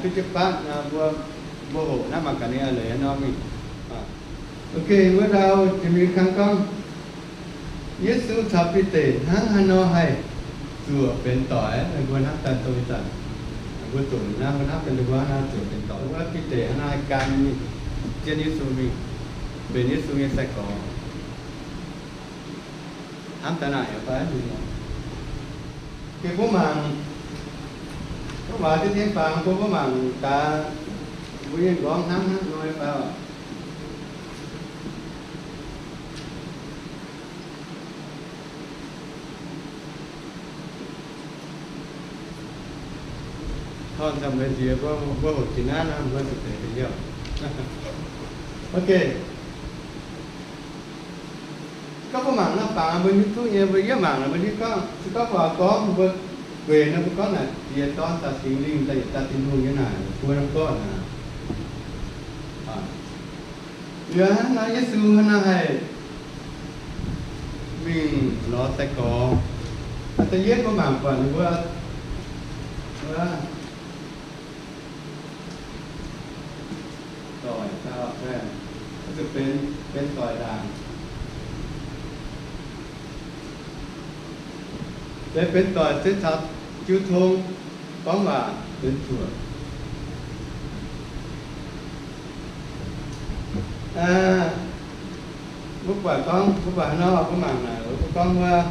Fitv jienv fatv nor, mbuo, mbuo hoqc naaiv mangc gaax ninh a'leiz haaix nor mingh. Ok, wuov ndau jiex mingh kangv gorngv, Yesu caux Bide hnangv haaix nor haih zuoqc benx doic, mbuo hnamv daaih dongh ih zanc, mbuo zuqc naaiv, mbuo hnamv daaih mbuo hnangv haaix nor zuoqc benx doic. Wuov Bide hnangv haaix nor haih gan mingh, zien Yesu mingh, benx Yesu nyei sai-gorx. Hnamv daaih naaic fai mingh. Gengh mbuo mangc, mbuo waac diqv dien baac mbuo, mbuo mangc gaax, mbuo nyei nqorngv hnamv hnangv nor fai oc. Torn caux meih nziex mbuo, mbuo hoqc jiex naaiv nor, mbuo zuqc deix deix hnyouv. Ok. Gorngv mbuo mangc naaiv baac mbuo hiuv duqv nyei, mbuo yiem mangc naaic mbuo hiuv gorngv, se gorngv mbuo gorngv mbuo gueic nor, mbuo gorngv naaic Diex, Dorn caux Singx Lingh daaih yietc dauh Tin-Hungh nyei naaic, mbuo norm gorngv naaic. Liuz hnangv naaiv Yesu hnangv naaiv haih mingh lorz sai-gorx. Da'yietv mbuo mangc buatc ninh mbuo, mbuo doic, zuqc benx, benx doic ndaangc. Se benx doic se caux jiu tong gorngv waac benx zuoqc. Mbuo buatc gorngv, mbuo buatc haaix nor, mbuo mangc naaic, mbuo gorngv wuov,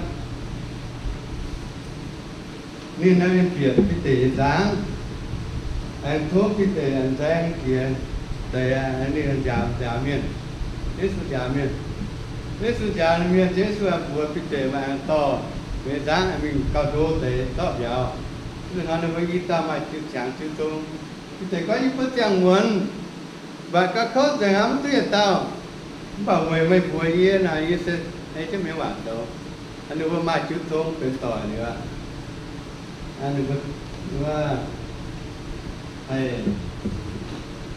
ninh naaiv ninh bieqc Bide nyei nzangv, aengx tov Bide aengx nzaeng jiex deix, ninh njaaux, njaaux mienh, Yesu njaaux mienh. Yesu njaaux mienh, Yesu aengx mbuox Bide maaih aengx dorh mienh nzangv aengx mingh gauh ndo deix zorqv mbiauz. Ih hnoi ninh mbuo i dauh maaih jiu, qangx jiu tong. Bide gorngv, yie mbuo ziangh muonz mbatc gauh kouv nzengc aqv, mv duqv yietc dauh. Mv baac weic meih mbuox yie naaic, yie se ei jienv mienh waac zoux. Ninh mbuo maaih jiu tong benx doic liuz aqv. Ninh mbuo, ninh mbuo haih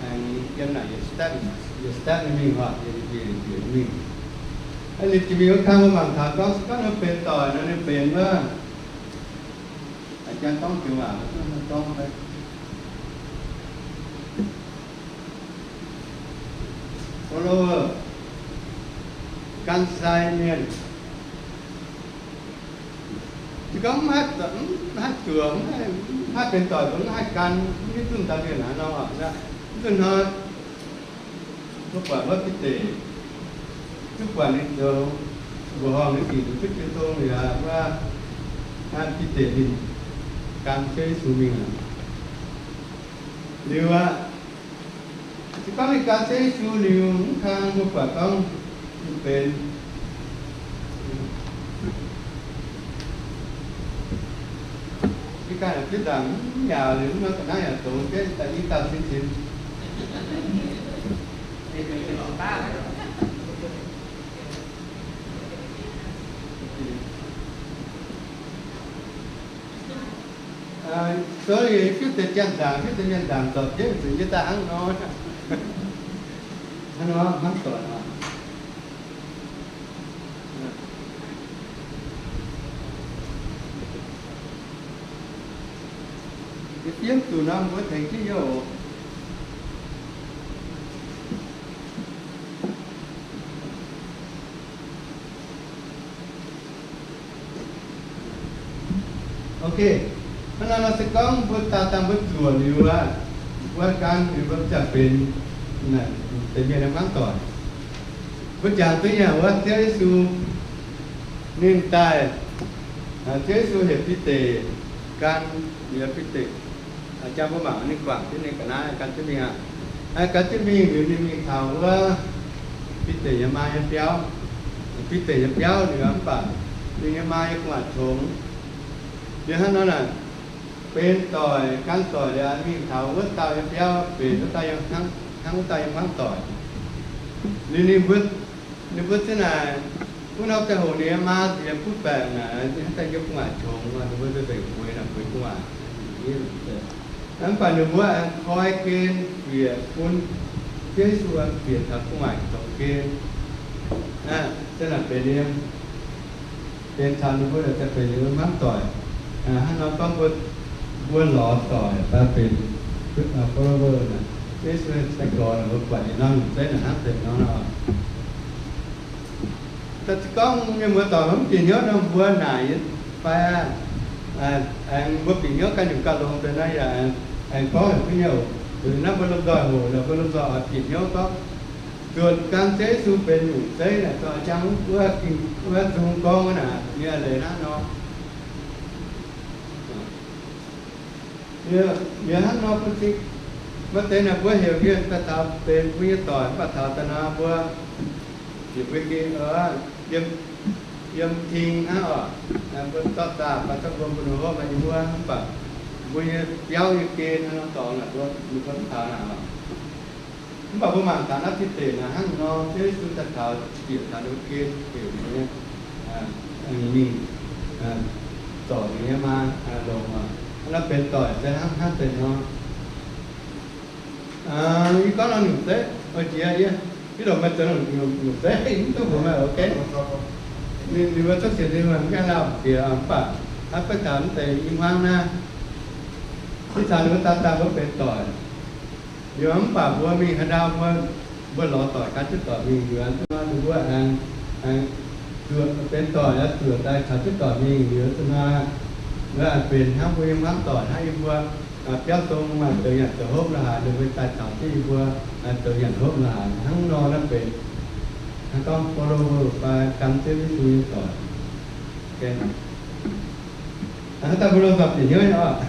aengx yiem naaic yietc step, yietc step nyei mingh, yietc mingh. Ninh jiex mingh wuov kang mbuo mangc taux gorngv, se gorngv ninh benx doic nor, ninh benx wuov, a'jang gorngv joux waac, gorngv fai follower, gan sai mienh. Se gorngv mv haih zuoqc, mv haih benx doic, mv haih gan, mv hiuv duqv dauh mienh haaix nor oc. Mv zuqc hnoi, mbuo buatc wuov Bide, mv buatc ninh zoux mbuoqc horngh nyei sic, ninh zuqc jiu tong liuz, wuov Bide ninh gan Ziouv Yesu mingh aqv. Liuz aqv, se gorngv ninh gan Ziouv Yesu liuz, mv kang mbuo buatc gorngv ninh benx, ninh ganh fiev nzaangc mv nyaauc liuz, mv nor ga'naaiv yaac dongz jienv daaih i dauh sin zinx. Sorry, fiev deix janx nzaangc, fiev deix mienh nzaangc zorpc jienv zuqc yie daaih hnangv nor. Hnangv nor hnangv doic oc. Yie fiev zuqc nor mbuo tengx jienv yie oc. Ok, hnangv naaiv nor se gorngv mbuo dauh dauh mbuo zuoqc liuz aqv, mbuo gan liuz mbuo ziangh benx deix mienh nyei hmuangv doic. Mbuo jangx duqv nyei wuov, Ziouv Yesu ninh daaih, Ziouv Yesu heuc Bide gan, liuz Bide, jang mbuo mangc ninh guangc jienv ninh ga'naaiv gan jienv mingh aqv. Gan jienv mingh liuz ninh mingh taux wuov Bide nyei maa nyei biauv. Bide nyei biauv liuz mv baac ninh nyei maa nyei gu'nguaaic congx. Liuz hnangv nor naaic, benx doic, gan doic liuz mingh taux wuov dauh nyei biauv, benx wuov dauh, hnangv wuov dauh nyei hmuangv doic. Liuz ninh mbuo, ninh mbuo zinh naaic, wuov norm ziangh hoc ninh nyei maa ziouc yiem butv baengc naaic, hnangv daaih yiem gu'nguaaic congx, ninh mbuo za'gengh bueix naaic, bueix gu'nguaaic. Mv baac ninh mbuo aengx koi gen bieqc bun Ziouv Yesu aengx bieqc taux gu'nguaaic congx gen. Zinh naaic benx yiem, benx taux ninh mbuo daaih benx yiem hmuangv doic. Hnangv nor gorngv mbuo, mbuo lorz doic daaih benx Follower naaic, Yesu sai-gorx mbuo buatc yietc norm nyungc zeiv naaic hnangv deix nor. Da'zinh gorngv mienh muoz-doic mv bieqc hnyouv nor, mbuo naaic fai aengx mbuo bieqc hnyouv ganh nyungc gauh longx deix nor yaac aengx gorngv haic duqv nyei oc. Naaiv mbuo lomh nzoih hoc, mbuo lomh nzoih oix bieqc hnyouv gorngv zuotc gan Ziouv Yesu benx nyungc zeiv naaic, dorh jangx wuov, wuov zung gorngv wuov naaic, yie leiz hnangv nor. Yie hnangv nor bun cing. Maaih deix naaic mbuo heuc mienh daaih taux benx mbuo nyei doic, mv baac taux daaih nor mbuo bieqc mbuo geh yiem, yiem ting hnangv oc. Mbuo zorqv zaah fai zorqv wuom bun ninh hopv, maaih yiem wuov, mv baac mbuo nyei biauv nyei gen hnangv nor dorngx naaic, mbuo, mbuo taux naaic oc. Mv baac mbuo mangc taux naaiv Bide naaic hnangv nor, Ziouv Yesu daaih taux bieqc taux ninh mbuo gen, heuc ninh nyei mingh zorc ninh nyei maa longx oc. Naaiv benx doic se hnangv, hnangv deix nor. Yie gorngv nor nyungc zeiv, oix jiex yie, yie ndongc meih zoux nyungc zeiv mv duqv mbuox meih, ok. Ninh, ninh mbuo cuotv sienx ninh mbuo mv gaengh lauh jiex, mv baac hnangv beiv taux mv deix i hmuangv naaiv, ih zanc ninh mbuo daaih daaih mbuo benx doic. Liuz mv baac mbuo mingh haaix ndau mbuo, mbuo lorz doic, ganh zieqv doic mingh, liuz zuqc nor ninh mbuo aengx, aengx zuoqc benx doic, zuoqc daaih caux zieqv doic mingh, liuz zuqc nor mbuo aengx benx hnangv mbuo nyei hmuangv doic, hnangv yie mbuo biauv dong maaih zoux nyanc zoux hopv la'haaix, ninh mbuo daaih caux jienv yie mbuo zoux nyanc hopv la'haaix. Hnangv nor naaiv benx hnangv gorngv follower fai gan Ziouv Yesu nyei doic. Hnangv daaih mbuo lomh nzoih bieqc hnyouv nyei oc.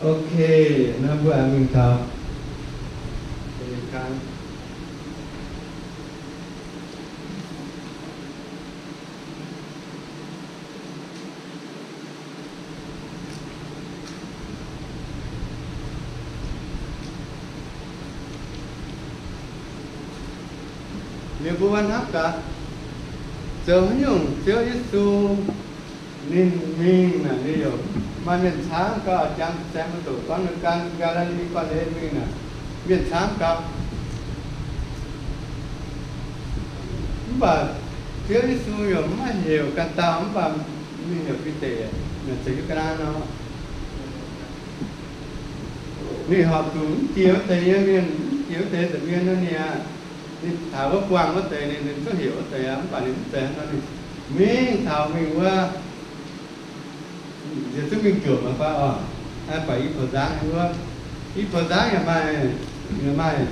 Ok, naaiv mbuo aengx mingh taux liuz mbuo hnamv gaax, zoux haaix nyungc Ziouv Yesu ninh mingh naaic, ninh yaac maaih mienh camv gauh jangx saeng mbu'ndongx gorngv ninh gan Gaa^li^li Guanh^en mingh naaic, mienh camv gauh. Mv baac Ziouv Yesu yaac maiv heuc ganh dauh, mv baac ninh heuc Bide, naaic zoux hiuv ga'naaiv nor. Ninh horpc zuqc mv jiex wuov deix nyei mienh, mv jiex wuov deix nza'hmien nor, ninh aqv, ninh taux wuov buangh wuov deix, ninh, ninh zungv heuc wuov deix aqv, mv baac ninh mv zeiz hnangv nor, ninh mingh taux mingh wuov, ninh zungv mingh jomc aqv fai oc. Baac i poux nzangv wuov, i poux nzangv yaac maaih, yaac maaih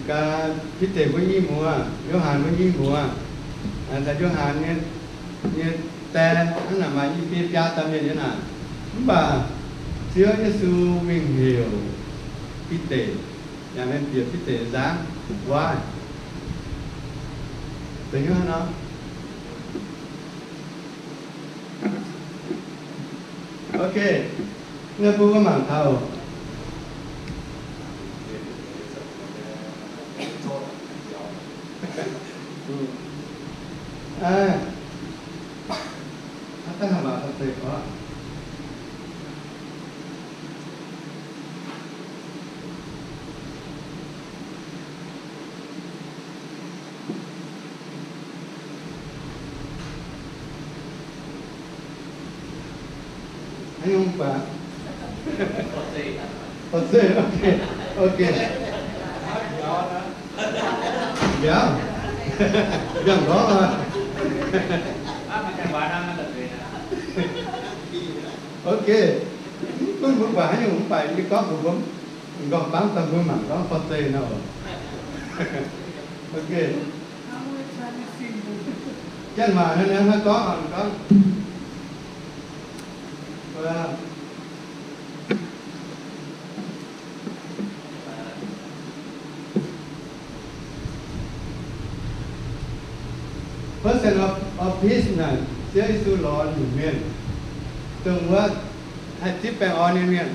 gaax Bide mbuo i muoz, Yo^han mbuo i muoz, caux Yo^han nyei, nyei die hnangv naaic maaih i biei biaa dauh mienh nyei naaic. Mv baac Ziouv Yesu mingh heuc Bide, yaac mingh bieqc Bide nzangv, Waac, deix hiuv hnangv nor. Ok, naaiv mbuo mangc taux. Haaix nyungc baac? Fortsæt, ok, ok. Njaaux, njaaux gorngv oc. Ok. Mv gunv mbuo buatc haaix nyungc mv baac yie gorngv mbuox mbuo, m'nqorngv-famv daaih mbuo mangc gorngv fortsæt nor. Ok. Janx-maac naaiv, naaiv gorngv, gorngv. Person of, of peace naaic, Ziouv Yesu lorz nyungc mienh, dongh wuov haih zipv baengh orn nyei mienh.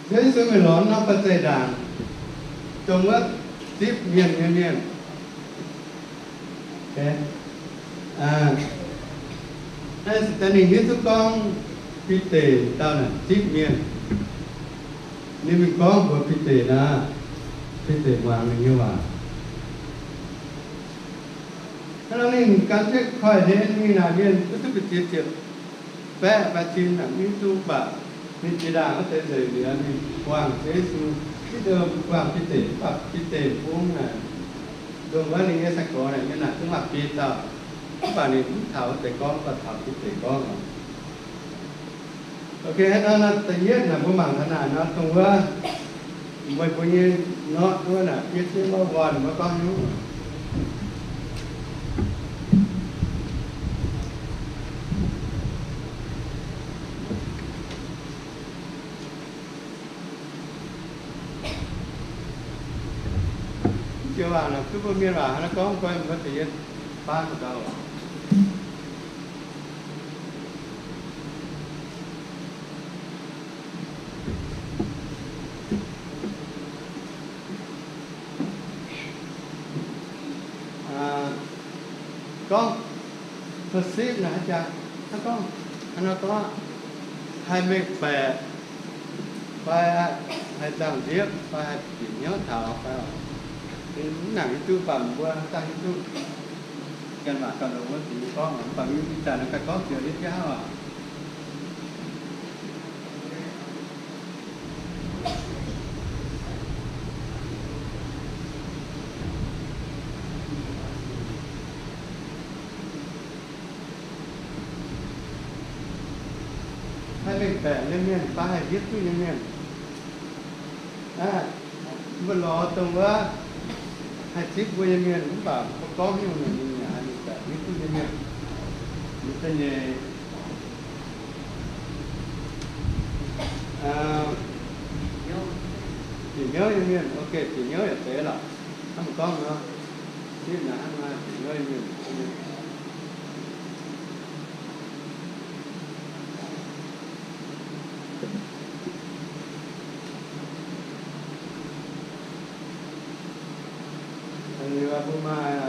Yesu mingh lorz norm ba'zeic ndaangc, dongh wuov zipv mienh nyei mienh. Naaiv se daaih ninh hiuv duqv gorngv Bide dauh naaic zipv mienh. Ninh mingh gorngv mbuox Bide naaic, Bide muangx ninh nyei waac. Hnangv nor ninh ganh jienv koiv-hlen mingh naaic mienh duqv duqv ba'ziex ziepc baeqv fai cin naaic mv hiuv duqv, mv baac ninh jiex ndaangc wuov deix nzeic liuz ninh buangh Yesu, mv dungx buangh Bide, mv baac Bide bungx naaic, dongh wuov ninh nyei sai-gorx naaic yiem naaic duqv maaih biei dauh, mv baac ninh mv taux wuov deix gorngv, mv baac taux Bide gorngv oc. Ok, hnangv naaiv da'yietv naaic mbuo mangc taux naaic nor, dongh wuov meih mbuo nyei norqv wuov naaic, yie zungv maiv wuonh, maiv gorngv haaix nyungc. Mv joux waac naaic duqv mbuo mienh waac hnangv naaiv gorngv, mbuo da'yietv baav gauh gauh. Gorngv perceive naaic haaix jaax, hnangv gorngv, hnangv nor gorngv, haih mengh baeqc, fai haih nzangc-ndiepv, fai haih bieqc hnyouv taux, fai mv nangc hiuv duqv, mv baac mbuo daaih hiuv duqv. Janx waac gauh longx wuov, dingc nyei gorngv, mv baac mv zanc ganh gorngv jiex ndiev jauv aac. Haih mengh baeqc nyei mienh fai haih hiuv duqv nyei mienh. Mbuo lorz dongh wuov haih zipv mbuo nyei mienh, mv baac mbuo gorngv nyungc ninh yaac haih mengh baeqc hiuv duqv nyei mienh. Ninh da'nyeic, bieqc hnyouv nyei mienh, ok, bieqc hnyouv yaac zeiz lorqc. Hnangv mbuo gorngv nor, zipv naaic hnangv naaiv bieqc hnyouv nyei mienh. Liuz mbuo maaih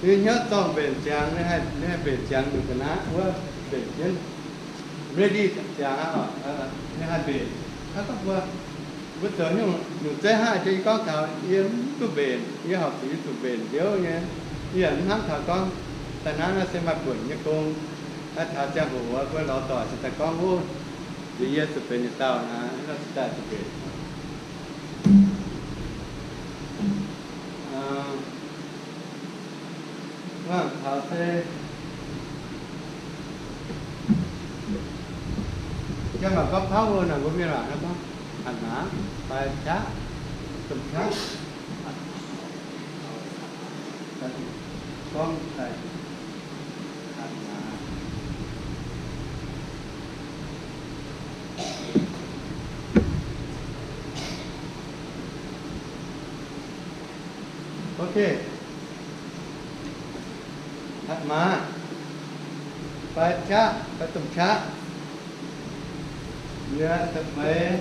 Ninh hnyouv zorng mbenc ziangx, ninh haih mbenc ziangx nyungc ga'naaiv wuov, mbenc jienv ready ziangx aqv, ninh haih mbenc. Hnangv gorngv mbuo, mbuo zoux nyungc, nyungc zeiv haic, yie gorngv taux yie mv duqv mbenc, yie horpc zuqc yie zuqc mbenc nziouv nyei. Yie yaac mv hnamv taux gorngv daaih naaiv naaiv se maaih buonc nyei gong. Naaiv taux ziangh hoc mbuo lorz doic se daaih gorngv, ov, liuz yie zuqc benx yietc dauh naaiv, naaiv se daaih zuqc mbenc. Mangc taux se, janx maac gorngv power naaic, mbuo mienh waac naaiv gorngv hatc maaz fai qaqv, domh qaqv, gorngv daaih hatc maaz. Ok. Hatc maaz fai qaqv fai domh qaqv, yie da'feix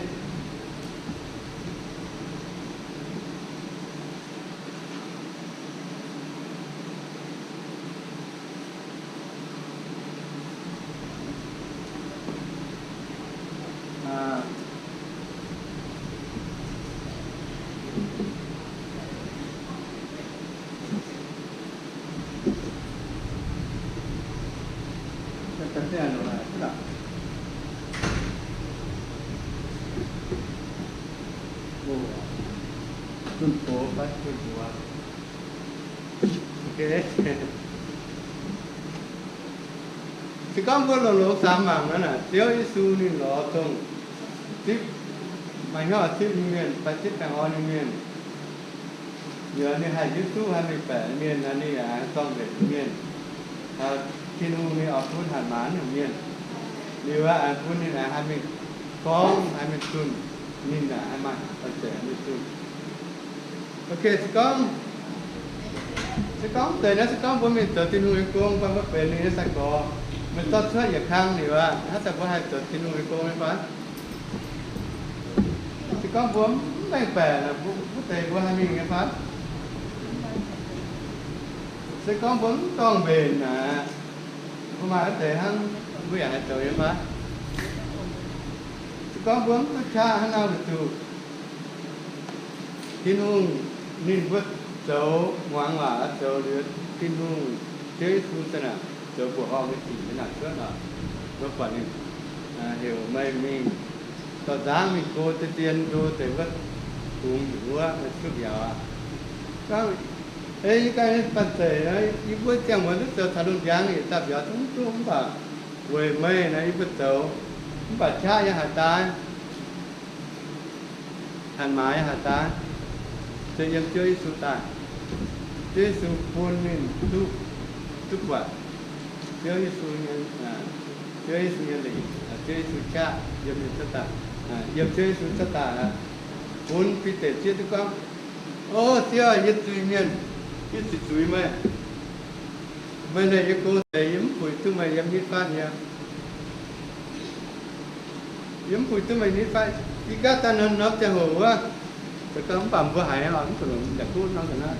Ok. Se gorngv mbuo longx-longx samx mangc nor, Ziouv Yesu ninh lorz dongh zipv maaih hnyouv zipv nyei mienh fai zipv baengh orn nyei mienh, yaac ninh haih hiuv duqv haih mingh baeqc mienh, ninh yaac aengx zorng-mbenc mienh, Tin-Hungh ninh oix bun hatc maaz nyungc mienh, liuz aengx bun ninh aengx haih mingh gorngv, haih mingh zunh, ninh yaac haih maaih banh zeic haih mingh zunh. Ok, se gorngv, se gorngv deix naaiv, se gorngv mbuo mingh zoux Tin-Hungh nyei gong, mbuo benx ninh nyei sai-gorx, meih zorqv cuotv yietc kang liuz aqv, hnangv daaih mbuo haih zoux Tin-Hungh nyei gong nyei fai? Se gorngv mbuo mv mengh baeqc, wuov deix mbuo haih mingh nyei fai? Se gorngv mbuo mv zorng-mbenc aqv, mbuo maaih wuov deix hnangv, mbuo yaac haih zoux nyei fai? Se gorngv mbuo mv duqv qaqv hnangv naaiv, weic zuqc Tin-Hungh ninh mbuo zoux muangx waac, zoux liuz Tin-Hungh, Ziouv Yesu za'naaic zoux mbuoqc horngh nyei sic za'naaic cuotv oc. Mbuo buatc ninh heuc meih mingh dorh nzangv mingh go deix zien ndo deix wuov bungx hnyouv wuov, meih duqv mbiauz aqv. Gorngv, ei, yie ganh banh zeic, yie mbuo ziangh muonz duqv zoux caux lungh ndiangx yietc dauh mbiauz zungv duqv, mv baac weic meih naaic yie mbuo zoux, mv baac qaqv yie haaix daaih, hatc maaz yie haaix daaih, se yiem Ziouv Yesu daaih. Ziouv Yesu bun ninh duqv, duqv buatc Ziouv Yesu nyei, Ziouv Yesu nyei lingc, Ziouv Yesu qaqv yiem ninh cuotv daaih, yiem Ziouv Yesu cuotv daaih aqv. Bun Bide zieqv duqv gorngv, O Ziouv, yie zuiz mienh, yie zuiz zuiz meih. Meih leih yie go deix, yie mv puix duqv meih yiem nitv fatv nyei. Yie mv puix duqv meih nitv fatv. Yie gapv daaih norm ziangh hoc wuov, mv baac mbuo haiz oc, mv zuqc longc yaac gunv norm ga'naaiv.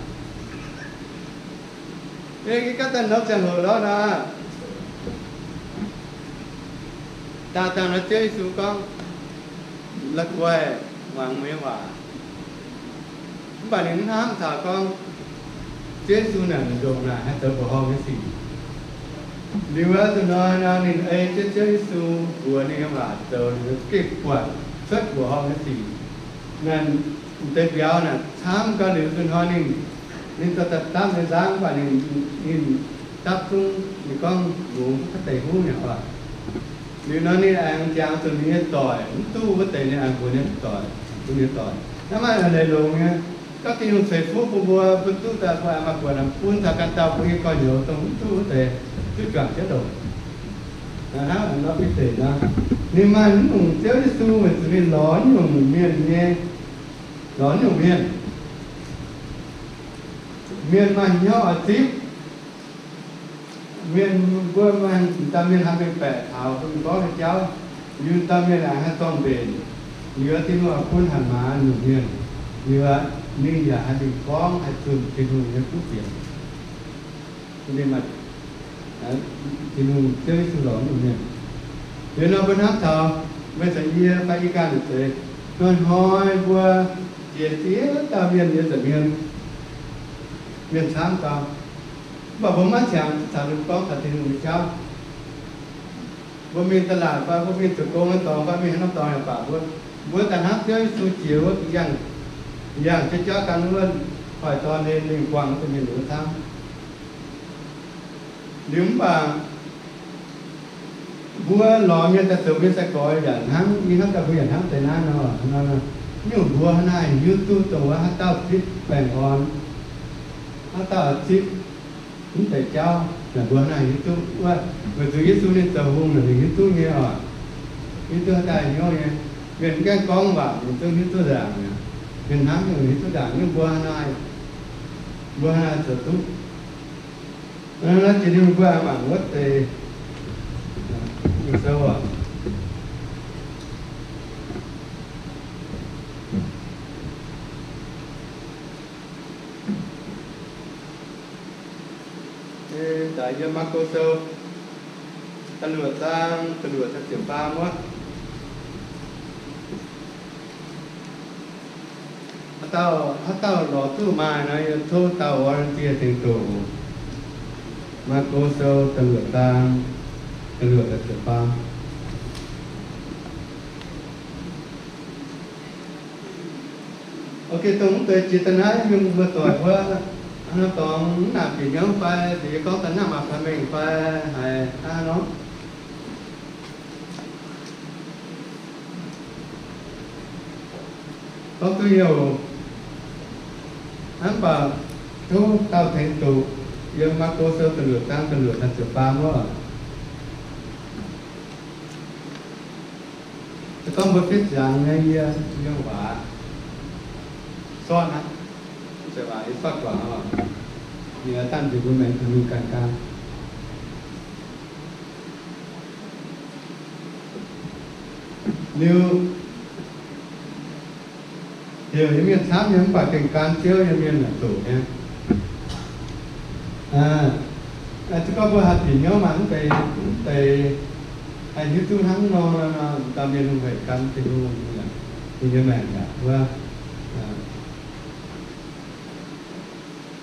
Yie gapv daaih norm ziangh hoc lorqc nor, daaih dangh nor Ziouv Yesu gorngv, La'guaih muangx meih nyei waac. Mv baac ninh mv hnamv taux gorngv Ziouv Yesu naaic ndongc naaic haih zoux mbuoqc horngh nyei sic. Liuz wuov zuqc hnoi nor ninh ei jienv Ziouv Yesu mbuox ninh nyei waac zoux, ninh gengh buatc cuotv mbuoqc horngh nyei sic. Naaic deix mbiauz naaic camv gau liuz zuqc hnoi ninh, ninh dorh daaih dapv nyei nzangv, mv baac ninh, ninh dapv zungv ninh gorngv longx duqv deix huv nyei oc. Liuz nor ninh aengx jangx zuqc ninh nyei doic, mv duqv wuov deix ninh aengx mbuox ninh doic, bun ninh doic, naaiv maaih eix leiz longx nyei. Gorngv Tin-Hungh ceix fuqv bun mbuo, mbuo duqv daaih mbuo aengx maaih buonc bun taux ganh dauh mbuo nyei gorx-youz dongh mv duqv wuov deix duqv juangc jienv longx. Hnangv nor Bide nor, ninh maaih mv nyungc Ziouv Yesu weic zuqc ninh lorz mv nyungc mienh nyei, lorz mv nyungc mienh. Mienh maaih hnyouv oix zipv. Mienh mbuo maaih dauh mienh haih mengh baeqc taux bun gorngv nyei jauv, liuz dauh mienh aengx haih zorng-mbenc, liuz Tin-Hungh bun hatc maaz nyungc mienh, liuz ninh yaac haih mingh gorngv haih zunh Tin-Hungh nyei kuv fienx. Ninh maaih Tin-Hungh Ziouv Yesu lorz nyungc mienh. Liuz nor mbuo hnamv taux meih caux yie fai yie ganh nyei zeix, hnoi-hnoi mbuo jiex ziex dauh mienh nyei nza'hmien, mienh camv gau, mv baac mbuo maiv ziangx caux ninh gorngv taux Tin-Hungh nyei jauv. Mbuo mingh da'laatc fai mbuo mingh zoux gong nyei dorngx fai mingh haaix norm dorngx yaac baac mbuo, mbuo daaih hnamv Ziouv Yesu jiex wuov yangh, yangh jienv jauv gan wuov, hoic dorn hlen mingh buangh wuov deix mienh wuov camv. Liuz mv baac mbuo lorz mienh daaih zoux mienh sai-gorx yaac hnangv, yie hnamv daaih mbuo yaac hnangv deix naaiv nor. Nyungc mbuo hnangv naaiv hiuv duqv dongh wuov haaix dauh zipv baengh orn, haaix dauh zipv mv deix jauv, naaic mbuo hnangv naaiv hiuv duqv wuov, weic zuqc Yesu ninh zoux hungh naaic ninh hiuv duqv nyei oc. Hiuv duqv haaix dauh hnyouv nyei. Mienh mv gaengh gorngv waac ninh zungv hiuv duqv nzaangc mi'aqv. Mienh hnamv nyungc hiuv duqv nzaangc, nyungc mbuo hnangv naaiv, mbuo hnangv naaiv zoux duqv. Naaiv jiex ninh mbuo mangc wuov deix Ging-Sou oc. Daaih yiem Maako Sou da'luoqc zaang da'luoqc taux ziepc faam wuov. Haaix dauh, haaix dauh lorz duqv maaih nor, yie tov dauh orn die tengx doqc. Maako Sou da'luoqc zaang da'luoqc taux ziepc faam. Ok, dongh mv deix jiex daaih naaiv yungh muoz-doic wuov, haaix nor dorngx mv nangc bieqc hnyouv fai, bieqc yie gorngv daaih nangh maac fai mengh fai haiz hnangv haaix nor? Gorngv duqv heuc hnangv, mv baac tov dauh tengx doqc yiem Maako Sou da'luoqc zaang da'luoqc daaih ziepc faam wuov. Se gorngv mbuo fiev ziangx nyei, yie, yie waac sortv aqv. Mv zeiz waac yie sortv guangc oc. Ninh dangh nziex mbuo maengx taux mingh ganh gan. Liuz, heuc nyei mienh camv nyei, mv baac gengh gan Ziouv nyei mienh naaic doqc nyei. Se gorngv mbuo haih bieqc hnyouv maaih mv deix, mv deix haih hiuv duqv hnangv nor, nor, nor, dauh mienh hungh hec gan Tin-Hungh, ninh nyei maengc yaac wuov,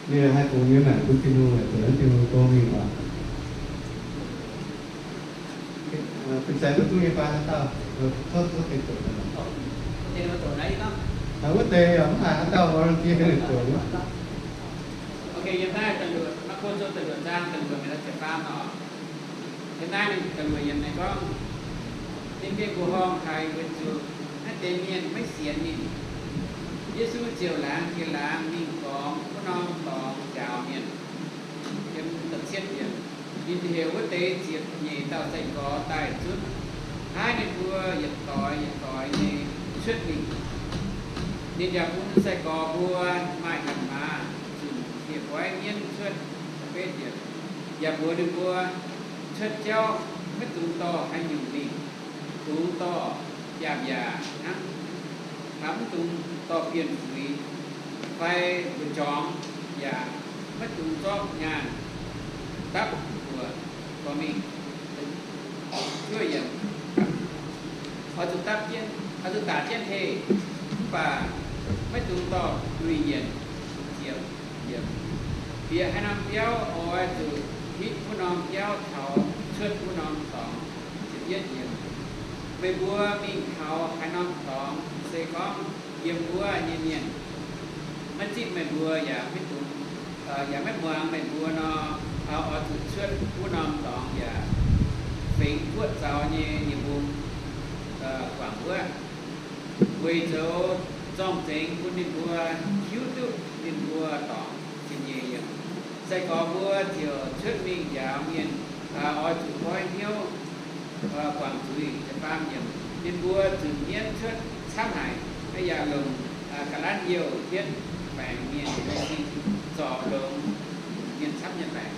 ninh haih bungx nyei maengc bun Tin-Hungh, zoux Tin-Hungh gong mingh oc. Fin-saeng maiv duqv nyei fai haaix dauh? Tov, tov tengx doqc. Wuov deix mv haiz haaix dauh volunteer doqc. Ok, yiem naaiv da'luoqc, Maako Sou da'luoqc zaang da'luoqc yiemc da'luoqc yiemc naaiv gorngv, ninh gengh mbuoqc horngh haiz weic zuqc naaiv deix mienh maiv sienx ninh. Yesu ziouc laangz jiex laangz mingh gorngx wuov norm dorngx njaaux mienh. Ninh heuc wuov deix ziepc nyeic dauh sai-gorx daaih zunv, paaiv ninh mbuo yietc doix yietc doix nyei cuotv mingh. Ninh yaac bun sai-gorx mbuo maaih hatc maaz zunc hieh guaiv mienv cuotv, yaac mbuox ninh mbuo, cuotv jauv maiv dungx dorh haaix nyungc mingh, dungx dorh biaav-mbiaac hnangv, mv dungx dorh bienh fuix fai mbu'jorngx, yaac maiv dungx zorqv nyaanh dapv mbuoqc dorh mingh. Oix zuqc dapv, oix zuqc daaih jienv heh, mv baac maiv dungx dorh lui-yienc. Bieqc haaix norm biauv oix zuqc hitv wuov norm biauv taux cuotv wuov norm dorngx. Meih mbuo mingh taux haaix norm dorngx, se gorngv yiem wuov nyei mienh maiv zipv meih mbuo yaac maiv dungx, yaac maiv muangx meih mbuo nor, oix zuqc cuotv wuov norm dorngx yaac fengx guoqv zaux nyei yiem wuov guangc wuov, weic zoux zorng-zengx bun ninh mbuo hiuv duqv ninh mbuo dorngx. Ziepc nyeic yiemc. Sai-gorx mbuo ziouc cuotv mingh njaaux mienh, oix zuqc goiv hnyouv guangc zuiz. Ziepc faam yiemc. Ninh mbuo zunc mienv cuotv camv haic, yaac longc ga'lanv youh hietv baengc mienh nyei sin zorc longx mienh camv nyei baengc.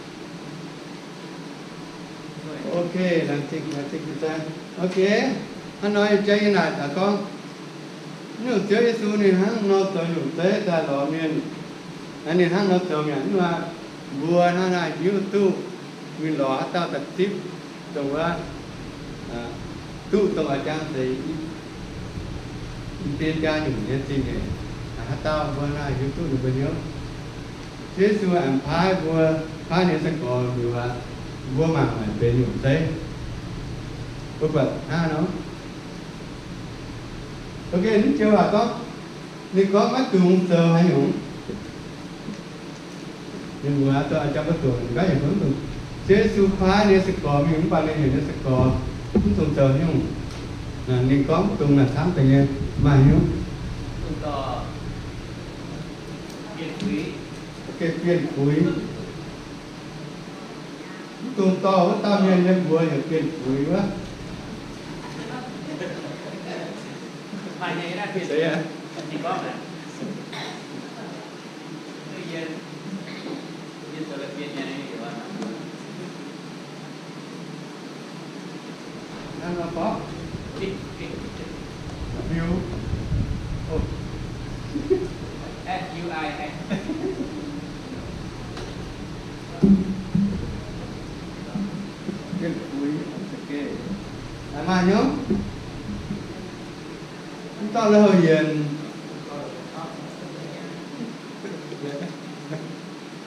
Ok, laengz zingh, laengz zingh fin-saeng. Ok, hnangv nor yie jangx yie naaic daaih gorngv, naaiv nyungc Ziouv Yesu ninh hnangv nor zoux nyungc zeiv daaih lorz mienh. Ninh hnangv nor zoux mi'aqv. Mv baac mbuo hnangv naaiv hiuv duqv mingh lorz haaix dauh daaih zipv dongh wuov, duqv dongh a'jang deix i biei jaa nyungc nyei zingh nyeic. Haaix dauh mbuo hnangv naaiv hiuv duqv ninh mbuo hnyouv. Ziouv Yesu aengx paaiv mbuo, paaiv ninh nyei sai-gorx liuz aqv, mbuo mangc maaic benx nyungc zeiv. Mbuo buatc hnangv nor. Ok, mv joux waac gorngv, ninh gorngv maiv dungx zoux haaix nyungc. Ninh mbuox a'jang mbuo doqc, ninh gorngv yietc zungv mv dungx. Ziouv Yesu paaiv ninh nyei sai-gorx mingh, mv baac ninh heuc ninh nyei sai-gorx mv dungx zoux haaix nyungc. Ninh gorngv mv dungx naaic camv deix nyei, maaih hnyouv. Gengh bienh fuix. Mv dungx dorh wuov dauh mienh nyei mbuox yietc bienh fuix wuov. Hnangv nor gorngv, F U I. Bienh fuix, ok. Maaih hnyouv? Mv dorh lui-houx yienc.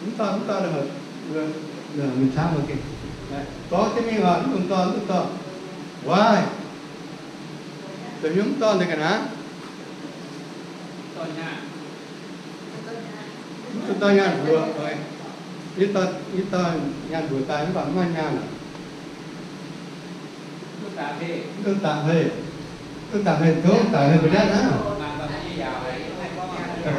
Mv dorh, mv dorh lui-houx, lui-houx mingh camv, ok. Gorngv jienv mingh oc, mv dungx dorh, mv dungx dorh. Why? Zoux hnyouv mv dorh deix ga'naaiv? Mv dungx dorh nyaanh mbuox. Yie dorh, yie dorh nyaanh mbuox daaih mv baac mv maaih nyaanh. Mv dungx daaih heh, mv dungx daaih heh, tov daaih heh mbuo ndiev hnangv. Ok,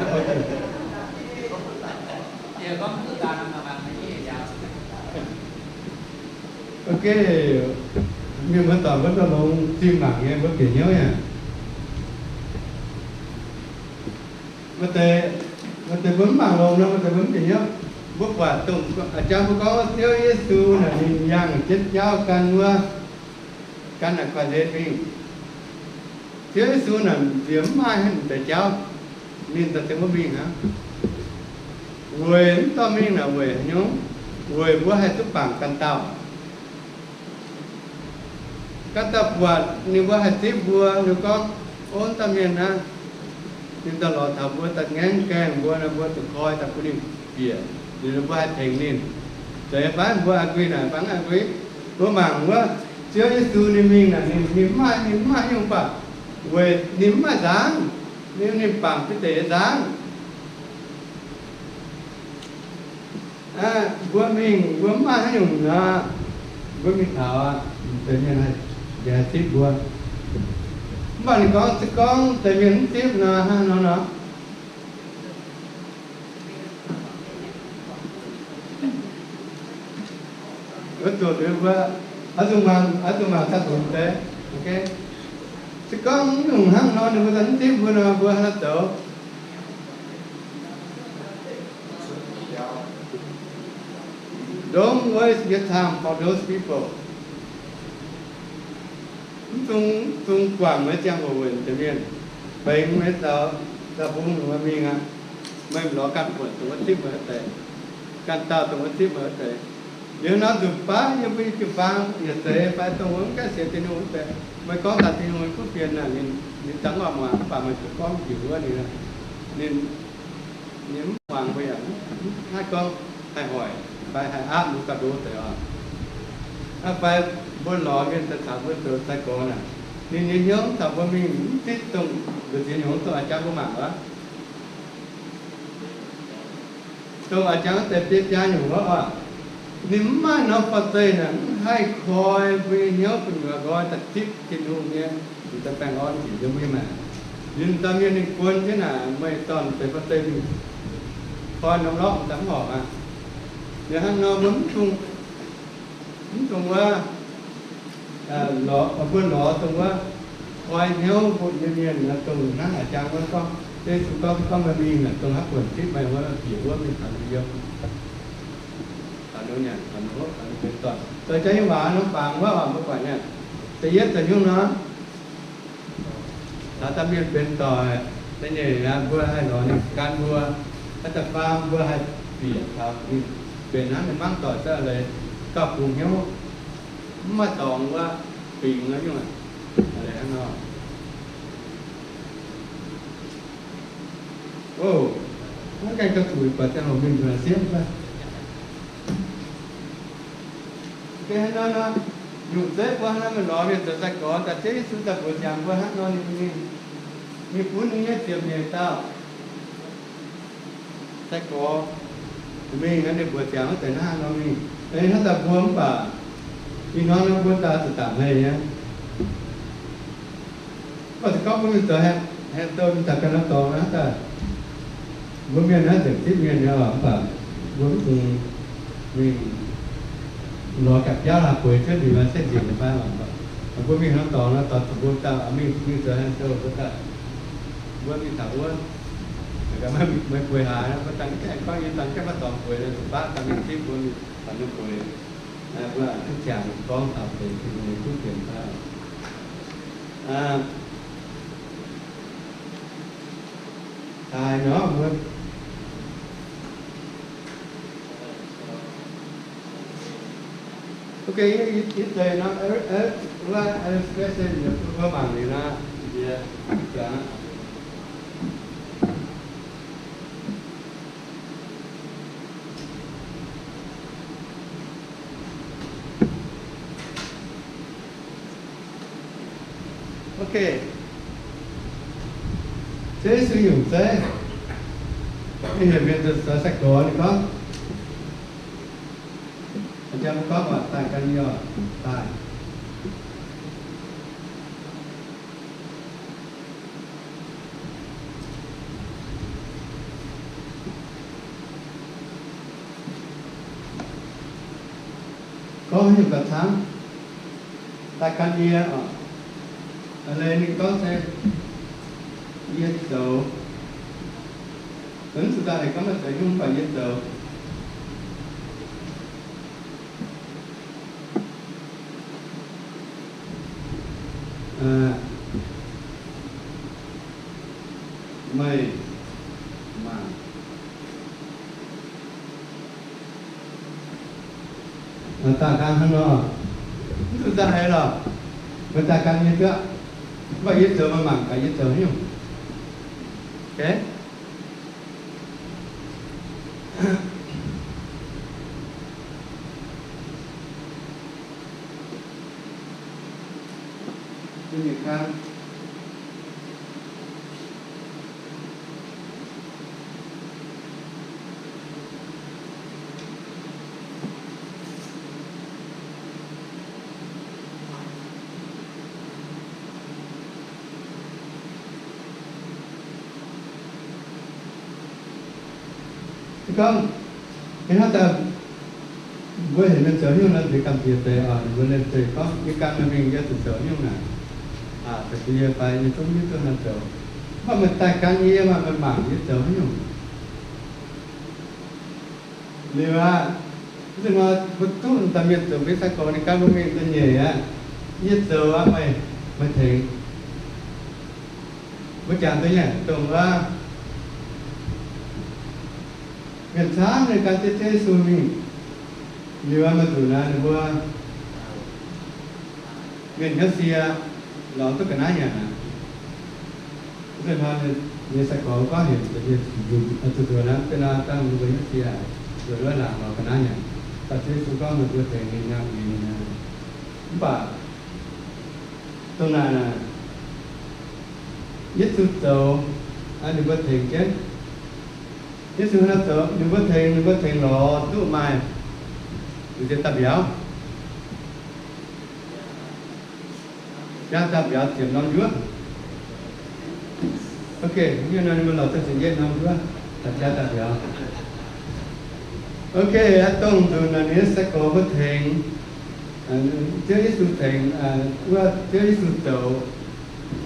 mienh muoz-doic, mbuo dorh longx zinh mangc nyei, mbuo bieqc hnyouv nyei. Maaih deix, maaih deix mbuo mv mangc longx nor, maaih deix mbuo mv bieqc hnyouv. Mbuo buatc dongh, a'jang mbuo gorngv Ziouv Yesu naaic ninh yangh jienv jauv gan wuov, gan naaic kuaaic nzeix mingh. Ziouv Yesu naaic nziex mv maaih haaix nyungc deix jauv, ninh daaih tengx mbuo mingh hnangv. Weic mv dorh mingh naaic weic haaix nyungc? Weic mbuo haih duqv bangc ganh dauh. Ganh dauh buatc ninh mbuo haih zipv mbuo, ninh gorngv, ov, dauh mienh naaiv, ninh daaih lorz taux mbuo, daaih ngaengv gaengh mbuo nor, mbuo zuqc koi daaih bun ninh bieqc, ninh mbuo haih tengx ninh. Zeiz fai mbuo agree naaic fai mv agree? Mbuo mangc wuov, Ziouv Yesu ninh mingh naaic, ninh, ninh mv maaih, ninh mv maaih haaix nyungc baac weic ninh mv maaih nzangv, ninh, ninh bangc Bide nyei nzangv. Aa, mbuo mingh mbuo mv maaih haaix nyungc nor, mbuo mingh taux aqv, deix mienh haih, deix haih zipv mbuo. Mv baac ninh gorngv, se gorngv deix mienh mv zipv nor, hnangv nor nor, wuov zuqc liuz mbuo oix zuqc mangc, oix zuqc mangc daaih funx deix. Ok, se gorngv mv nyungc hnangv nor ninh mbuo daaih mv zipv mbuo nor, mbuo haaix nor zoux? Don't waste your time for those people. Mv dungx, mv dungx guangc meih ziangh hoc weic deix mienh, benx meih daux, daux bung meih mingh aqv. Meih lorz ganh buonc dongh wuov zipv meih wuov deix, ganh dauh dongh wuov zipv meih wuov deix. Liuz nor nzunc baav yiem mbuo nyei jiu-baang yietc zeix fai dongh wuov mv gaengh sienx Tin-Hungh wuov deix, meih gorngv taux Tin-Hungh nyei kuv fienx naaic, ninh, ninh dangv oix muangx, mv baac meih zuqc gorngv njiec wuov ninh, ninh, ninh mv muangx mbuo yaac mv haih gorngv haih hoic fai haih aapv mbuo gauh ndo deix oc. Hnangv fai mbuo lorz mienh daaih caux mbuo zoux sai-gorx naaic, ninh nyei hnyouv caux mbuo mingh mv zipv dongh mbu'ziex nyungc dongh a'jang mbuo mangc wuov. Dongh a'jang wuov deix biei biaa nyungc wuov oc, ninh mv maaih norm forv-zeih naaic mv haih koi mbuo nyei hnyouv gu'nyuoz nqoi daaih zipv Tin-Hungh nyei, ninh daaih baengh orn njiec yiem mbuo nyei maengc. Ninh dauh mienh ninh guon jienv naaic, meih dorh deix forv-zeih mingh koi norm lorqc daaih mv horpc aqv. Liuz hnangv nor mbuo mv dungx, mv dungx wuov, lorz, mbuo lorz dongh wuov koi hnyouv mbuo nyei mienh nor, dongh hnangv a'jang wuov gorngv, Yesu gorngv, gorngv meih mingh naaic dongh haaix buonc zipv meih wuov, bieqc wuov mingh taux ninh yiem, taux ninh nyanc, taux ninh hopv, taux ninh benx doic. Zoux jaax nyei waac norm bangc wuov oc, mbuo buatc nyei. Da'yietv zoux nyungc nor, taux da'mienh benx doic, da'nyeic aqv, mbuo haih lorz ninh gan mbuo. Da'faam mbuo haih bieqc taux ninh benx hnangv ninh mangv doic za'gengh leiz gauh kungx hnyouv, mv maaih dorngx wuov, bingx nor nyungc aqv. Hnangv nor, o, mv gaengh gauh zuqc buatc ziangh hoc mingh nzuonx siemv fai. Hnangv nor, nyungc zeiv mbuo hnangv nor meih lorz mienh zoux sai-gorx daaih, Ziouv Yesu daaih mbuox ziangx mbuo hnangv nor, ninh, ninh bun ninh nyei ziepc nyeic dauh sai-gorx mingh, ninh mbuox ziangx wuov deix hnangv nor mingh. Hnangv daaih mbuo mv baac ih hnoi nor mbuo daaih zuqc dangc haic nyei. Mv baac se gorngv mbuo mingh zoux haaix, haaix deix mingh taux ganh norm dorngx naaiv daaih, mbuo mienh naaiv nzengc zipv mienh nyei oc, mv baac mbuo mv dungx mingh lorz gapv biauv laaix bueix cuotv ndie-mbaeqv setv nzengc nyei fai oc. Mbuo mingh norm dorngx nor, dorh zuqc mbuo dauh mingh, mingh zoux haaix deix mbuo daaih, mbuo mingh taux wuov, meih bueix haaix, mbuo dangh gaengh gorngv yie dangh gaengh maiv dorngx bueix, zuqc baav daaih mingh zipv mbuo mingh taux ninh bueix. Mbuo duqv ziangh gorngv taux benx Tin-Hungh nyei kuv fienx fai oc. Taaih nor mbuo. Ok, ih, ih deix nor, wuov illustration yie mbuo mangc liuz nor, yie, yie, Ok. Ziouv Yesu nyungc zeiv, ninh heuc mienh zoux sai-gorx, ninh gorngv, a'jang mbuo gorngv waac daaih gan yie oc, daaih. Gorngv haaix nyungc gauh camv, daaih gan yie oc. Aa, leiz ninh gorngv se yie zoux. Mv zuqc daaih haiz gorngv maaih zoux nyungc, mv baac yie zoux. Meih mangc. Daaih gan hnangv nor, mv zuqc daaih haiz lorqc. Meih daaih gan yie duqv, mv baac yie zoux meih mangc gaax yie zoux haaix nyungc. Se gorngv hnangv daaih mbuo heuc mienh zoux nyungc nor, nziex gamh nziex deix oc. Ninh mbuo liemh zeih gorngv, yie gan meih mingh, yie zuqc zoux nyungc naaic. Zoux bun yie fai yie zungv hiuv duqv haaix zoux. Mv baac meih daaih gan yie, yie mangc, meih mangc yie zoux haaix nyungc. Liuz aqv, mv zeiz nor mbuo duqv daaih mienh zoux mbuo nyei sai-gorx, ninh gan mbuo mingh da'nyeic aqv, yie zoux aqv, meih, meih tengx. Mbuo jangx duqv nyei, dongh wuov mienh camv ninh gan jienv Ziouv Yesu mingh. Liuz aqv, maaih zuqc naaiv ninh mbuo mienh hnyouv sie lorz duqv ga'naaiv nyanc aqv. Mv zeiz hnoi nyei sai-gorx gorngv heuc zuqc zuqc naaiv, mv zeiz naaiv dangh mbuo hnyouv sie, zuqc wuov laangz lorz ga'naaiv nyanc. Mv baac Ziouv Yesu gorngv meih mbuo tengx ninh nyaanh, ninh nyaanh. Mv baac dongh naaic naaic, Yesu zoux, ninh mbuo tengx jienv. Yesu nor zoux, ninh mbuo tengx, ninh mbuo tengx lorz duqv maaih nziex daaih mbiauz. Biaa daaih mbiauz ziepc norm njuov. Ok, yie nor ninh mbuo lorz daaih ziepc yietv norm njuov, daaih biaa daaih mbiauz. Ok, aqv dongh nzunc naaic ninh nyei sai-gorx mbuo tengx, Ziouv Yesu tengx, wuov Ziouv Yesu zoux,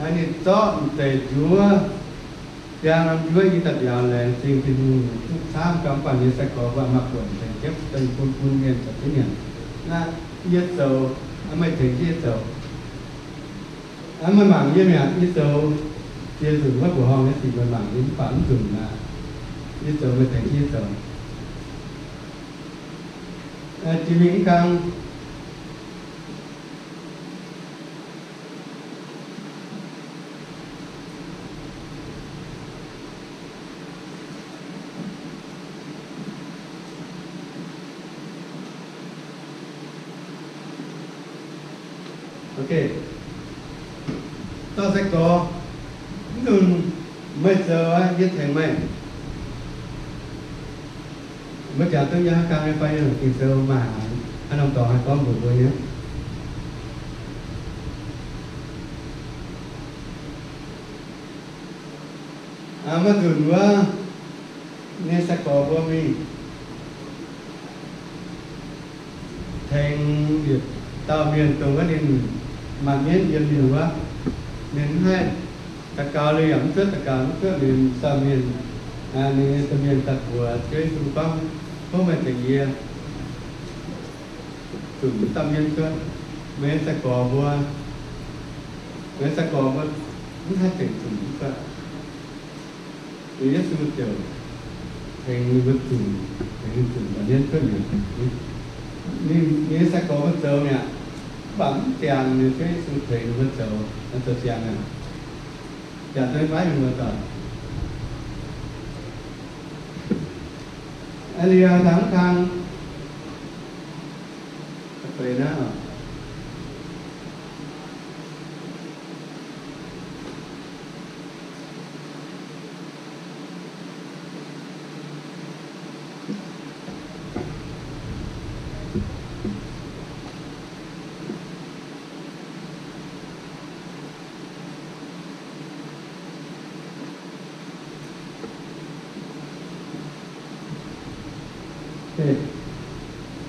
ninh zorqv m'deix njuov, biaa norm njuov i daaih mbiauz laengz zingh Tin-Hungh, duqv camv gauh, mv baac ninh nyei sai-gorx mbuo maaih buonc tengx jienv, dongh bun bun mienh caux jienv nyanc. Naaiv yie zoux, meih tengx jienv yie zoux. Meih mangc yie mi'aqv, yie zoux ziex nzunc wuov mbuoqc horngh nyei sic meih mangc yie, mv baac mv nzunc aqv, yie zoux meih tengx jienv yie zoux. Jiex mingh mv kang. Ok. Dorh sai-gorx, mv nzunc meih zoux aqv, yie tengx meih. Mbuo jangx duqv yie hnangv ganh nyei fai yie longc Ging-Sou maaih haaix norm dorngx haih gorngv mbuox mbuo nyei? Maaih nzunc wuov, ninh nyei sai-gorx mbuo mingh tengx yietc dauh mienh, dongh wuov ninh maanc mienv yiem ninh wuov, ninh mv haih daux gaux liuz yaac mv cuotv, daux gaux mv cuotv liuz, dauh mienh, ninh nyei domh mienh daaih buoz Ziouv Yesu gorngv, tov meih tengx yie zunc dauh mienh cuotv. Meih nyei sai-gorx mbuo, meih nyei sai-gorx mbuo mv haih tengx zunc mv cuotv. Liuz Yesu ziouc tengx ninh mbuo zunc, tengx ninh zunc dauh mienh cuotv mi'aqv. Ninh, ninh nyei sai-gorx mbuo zoux mi'aqv, mv baac mv ziangx liuz Ziouv Yesu tengx ninh mbuo zoux, zoux ziangx mi'aqv. Yaac doix baav mienh muoz-doic. Liuz taux mv kang,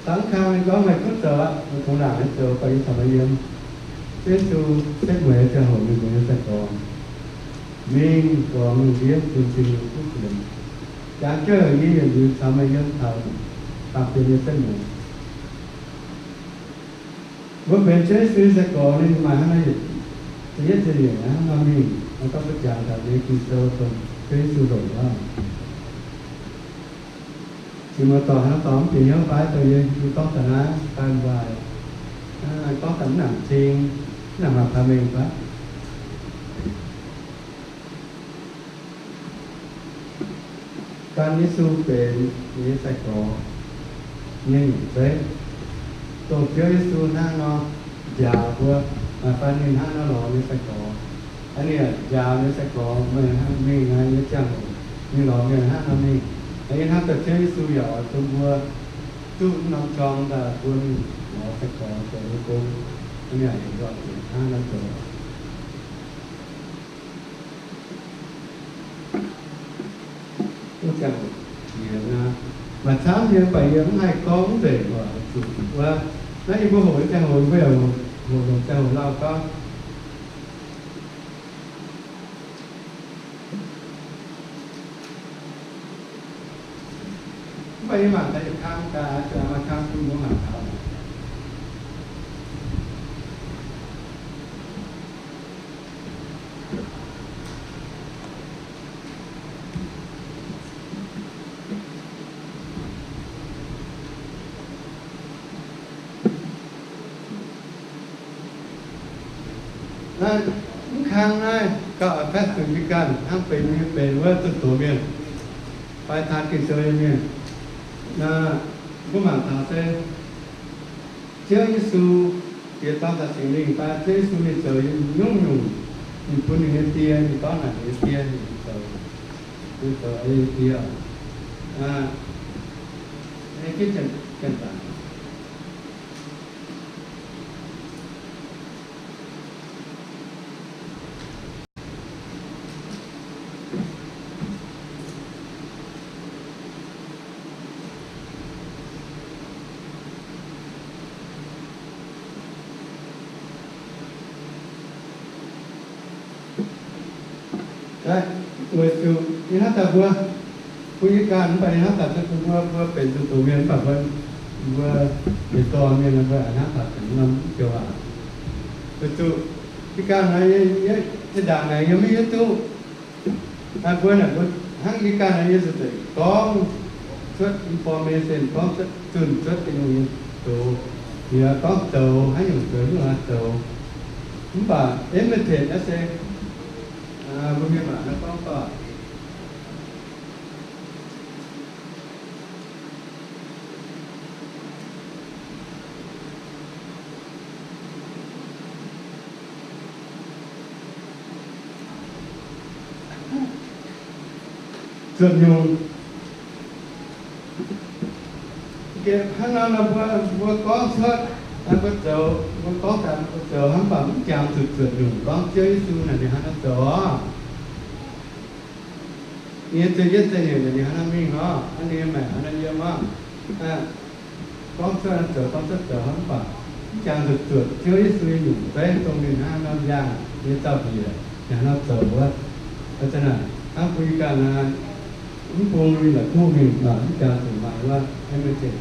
Dangv kang ninh gorngv, meih gunv zoux aqv, meih kungx naanc nyei zoux, baac yie caux meih yiem. Ziouv Yesu setv mueiz ziangh hoc ninh mbuox nyei sai-gorx, mingh gormx lungh ndiev zunh Tin-Hungh kuv fienx, jangx jienv heuc yie yietc liuz caux meih yiem taux baamh gen nyei setv mueiz. Mbuo benx Ziouv Yesu nyei sai-gorx, ninh maaih hnangv nor yietc, za'yietv za'nyeic hnangv nor mingh, gorngv mbuo jangx taux nyei Ging-Sou dongh Ziouv Yesu longc wuov. Cingx muoz-doic hnangv dorh mv bieqc hnyouv fai? Dongh yie gorngv daaih naaiv fai mv baac gorngv daaih mv nangc cing, mv nangc maaih pai mengh fai? Gan Yesu benx ninh nyei sai-gorx nyei nyungc zeiv, dongh Ziouv Yesu hnangv nor njaaux mbuo, maaih fai ninh hnangv nor lorz nyei sai-gorx. Aa, ninh njaaux nyei sai-gorx meih hnangv mingh naaiv nyei ziangh hoc, ninh lorz mienh hnangv nor mingh. Aa, yie hnamv daaih Ziouv Yesu yaac oix bun mbuo duqv norm jorng daaih bun lorz sai-gorx zoux nyei gong. Aa, ninh yaac heuc mbuo hnangv nor zoux. Wuov ziangh hoc jiex nor, maaih camv nyei, mv baac yie mv haih gorngv mv nzengc oc, zuqc wuov, naaiv yie mbuo hoqc nyei ziangh hoc mbuo yaac hoqc longc ziangh hoc lauh gorngv. Mv baac yie mangc gaax yietc kang gaax, zuqc maaih kang bun mbuo mangc gaax. Naaiv mv kang naaiv gauh a'fev zuqc yie ganh hnangv benx nyei benx wuov zunh doz mienh fai taan Ging-Sou nyei mienh. Naaiv mbuo mangc taux se Ziouv Yesu, Diex, Dorn caux Singx Lingh fai Ziouv Yesu ninh zoux nyungc-nyungc, ninh bun ninh nyei Die, ninh gorngv naaic ninh nyei Die, ninh zoux, ninh zoux ei nyei Die. Aa, ei jienv janx-zanc. Weic zuqc yie hnamv daaih mbuo, mbuo yie ganh mv baac yie hnamv daaih se bun mbuo, mbuo benx zunh doz mienh mv baac mbuo, mbuo benx dorn mienh, mbuo hnamv daaih benx norm joux aac. Weic zuqc yie ganh naaic, yie, yie, yie ndaangc naaic yie maiv hiuv duqv. Naaiv mbuo naaic mbuo hnangv yie ganh naaic yie zuqc gorngv cuotv information, gorngv cuotv zunh cuotv Tin-Hungh nyei doz, yie gorngv zoux haaix nyungc zoux haaix nyungc zoux. Mv baac imitate naaiv se mbuo mienh maac naaiv gorngv doic. Zuotc nyungc. Hnangv nor mbuo, mbuo gorngv cuotv, mbuo zoux, mbuo gorngv daaih mbuo zoux, hnangv baac mv jangx zuqc zuotc nyungc gorngv Ziouv Yesu naaic ninh hnangv nor zoux oc. Ninh nyei za'yietv za'nyeic naaic ninh hnangv nor mingh oc, hnangv ninh nyei maengc hnangv nor yiem oc. Gorngv cuotv zoux, gorngv cuotv zoux hnangv baac mv jangx zuqc zuotc Ziouv Yesu nyei nyungc zeiv dongh ninh hnangv nor yangh nyei zaux-mbiec, ninh hnangv nor zoux wuov. Hnangv bun yie ganh naaic, mv bung ninh la'kuqv mingh, mv jangx zuqc maaih wuov, mv zeiz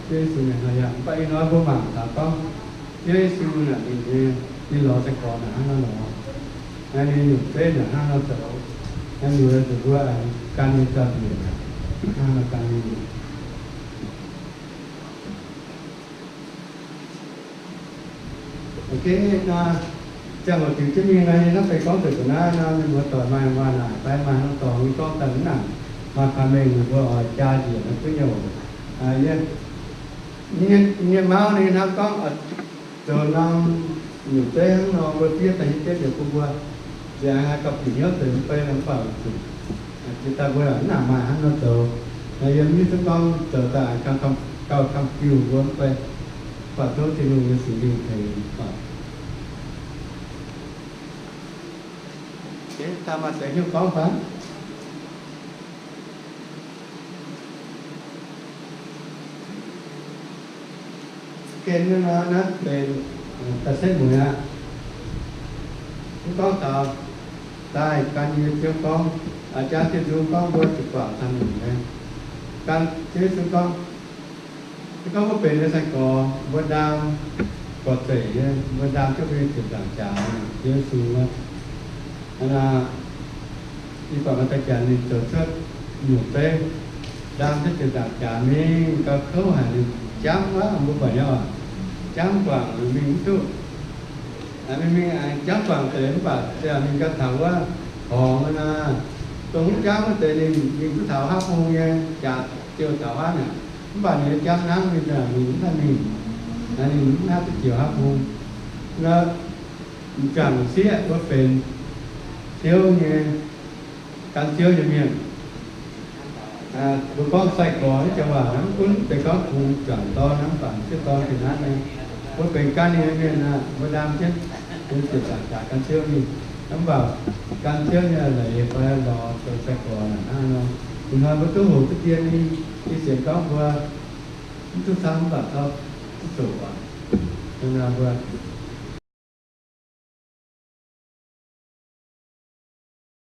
Ziouv Yesu mingh hnangv nor yangh. Mv baac ih hnoi mbuo mangc taux gorngv Ziouv Yesu naaic ninh nyei, ninh lorz sai-gorx naaic hnangv nor lorz, naaiv ninh nyungc zeiv naaic hnangv nor zoux, naaiv ninh zuqc mbuo gan nyei zaux-mbiec hnangv nor gan nyei. Ok, ziangh hoc ziux jienv mingh naaiv, yie hnamv se gorngv zuqc naaiv nor, mienh muoz-doic maaih waac naaic fai maaih haaix dorngx yie gorngv daaih mv nangc, maaih pai mengh ninh mbuo oix jaa njiec naaiv duqv nyei oc. Yie, yie nyei mauv ninh hnamv gorngv zoux norm nyungc zeiv hnangv nor, mbuo fiev daaih hietv jienv bun mbuo, nziex haaix gauh bieqc hnyouv deix mv bei nor mv baac zuqc jiex daaih mbuo mv nangc maaih hnangv nor zoux. Yie mv hiuv duqv gorngv zoux daaih gauh kam-fiuh mbuo mv bei, mv baac tov Tin-Hungh nyei Singx Lingh tengx. Daaih maaih seix hiuv gorngv fai? Gen nyei nor naaiv benx da'setv mueiz aqv. Mv gorngv taux daaih gan nyei Ziouv gorngv, jaa Tin-Hungh gorngv mbuo zuqc guangc caux ninh nyei. Gan Ziouv Yesu gorngv, se gorngv mbuo benx nyei sai-gorx, mbuo ndaam gorx-zeic nyei, mbuo ndaam jienv mbuo nyei ziepc nzaangc jaax, Ziouv Yesu wuov. Ih buatc maaih deix janx ninh zoux cuotv nyungc zeiv, ndaam jienv ziepc nzaangc jaax mingh gauh kouv haic, ninh jamv wuov, mbuo buatc nyei oc, jamv guangc mingh mv duqv. Mingh mingh jamv guangc deix mv baac se mingh gau taux wuov horngz naaic, dongh mv jamv wuov deix ninh mingh duqv taux haav bung nyei jaax, ziouc taux haav naaic. Mv baac ninh nyei jamv hnangv mingh, mingh mv haih mingh, ninh mv haih duqv jiex haav bung. Nor, m'jangc sieqv wuov benx Ziouv nyei, gan Ziouv nyei mienh. Mbuo gorngv sai-gorx nyei jauv waac, mv gunv deix gorngv bungx juangc dorn, mv baac m'sieqv dorn fih hnangv nyei. Mbuo benx gan ninh nyei mienh aah, mbuo ndaam jienv, mbuo ziepc nzaangc jaax gan Ziouv mingh. Mv baac gan Ziouv nyei leiz fai lorz zoux sai-gorx naaic hnangv nor, ih hnoi mbuo duqv hoqc duqv dien mingh, ih sienx gorngv mbuo mv duqv camv, mv baac zorqv duqv zoqc aqv. Mbuo